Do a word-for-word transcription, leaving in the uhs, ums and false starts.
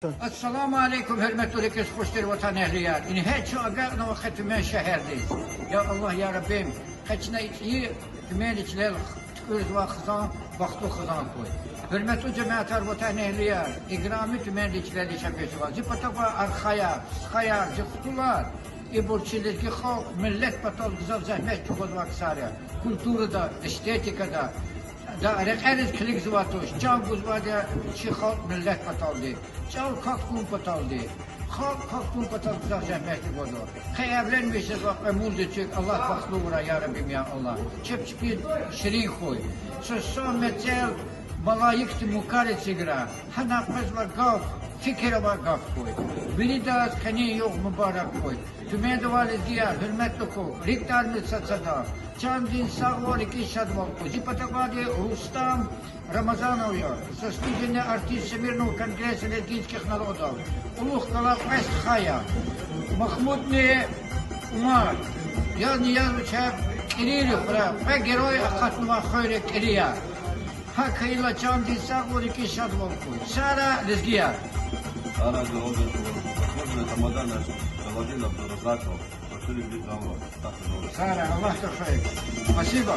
Ассаламу алейкум, гьуьрметлу, рикӀиз хуш тир ватанэгьлияр. Ингье чун агакьнава къе Тюмень шегьердиз. Я Аллагь, я Раббим, къе чна и цӀийи Тюменьдин чилел туькӀуьрзавай хизан бахтлу хизан хьуй. Гьуьрметлу жемятар, ватанэгьлияр, играми Тюменьдин чилел яшамиш жувай, зи патав гвай архаяр, стхаяр, зи хтулар, ибур чи лезги халкь, миллет патал гзаф зегьмет чӀугвазвай ксар я. Культурада, эстетикада, да, рекьериз килигзавай туш, чан гузвайди я чи халкь, миллет паталди. ЧӀал квахьун паталди, халкь квахьун патал гзаф зегьмет чӀугвазва. Къе эвленмиш жезвай кьве мурзичик, Аллагь бахтлу авурай, я Раббим, я Аллагь. Чеб чпиз ширин хьуй. Са са мецел малаикди мукар эциграй. Гьана къвезвай гаф, фикир авай гаф хьуй. Виридаз къенин югъ мубарак хьуй. Тюменьда авай лезгияр, гьуьрметлу хьухь, рикӀ тарни цацада. Чандин сагъвал, рикӀин шадвал хьуй. Зи патав гвайди Рустам Рамазанов я, заслуженный артист Всемирного конгресса лезгинских народов. Кьулухъ галай кьве стха я. Махмудни Умар. Язни яз вичел кӀирийрихъ ра, кьве герой акъатнавай хуьре кӀирияр. ГьакӀ хьайила чандин сагъвал, рикӀин шадвал хьуй. Сагърай, лезгияр. Сагърай, Рамазан, заслуженный Абдуразаков, Расул Игит Давла, так и Давла. Сагърай, Аллагьди хуьх. Спасибо.